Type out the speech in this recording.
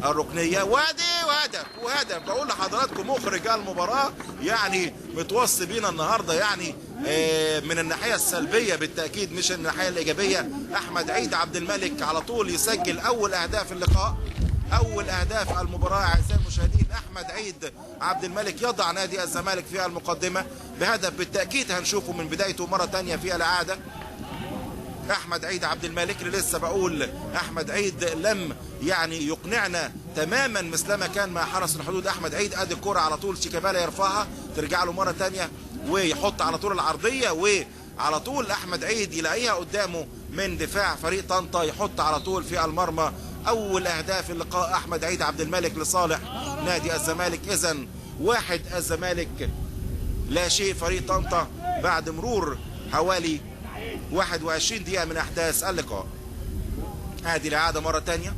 الركنيه، وادي وهدف وهدف. بقول لحضراتكم مخرج المباراة يعني متوصي بينا النهارده، يعني من الناحية السلبية بالتاكيد مش الناحية الايجابية. احمد عيد عبد الملك على طول يسجل اول اهداف اللقاء، اول اهداف المباراة اعزائي المشاهدين. احمد عيد عبد الملك يضع نادي الزمالك في المقدمة بهدف بالتاكيد هنشوفه من بدايته مرة ثانية في الاعادة. احمد عيد عبد الملك اللي لسه بقول احمد عيد لم يعني يقنعنا تماما مثلما كان مع حرس الحدود. احمد عيد ادي الكره على طول شيكابالا يرفعها ترجع له مرة ثانية ويحط على طول العرضية، وعلى طول احمد عيد يلاقيها قدامه من دفاع فريق طنطا يحط على طول في المرمى. اول اهداف اللقاء احمد عيد عبد الملك لصالح نادي الزمالك. اذا 1 الزمالك لا شيء فريق طنطا بعد مرور حوالي 21 دقيقة من أحداث اللقاء. ادي الإعادة مرة تانية.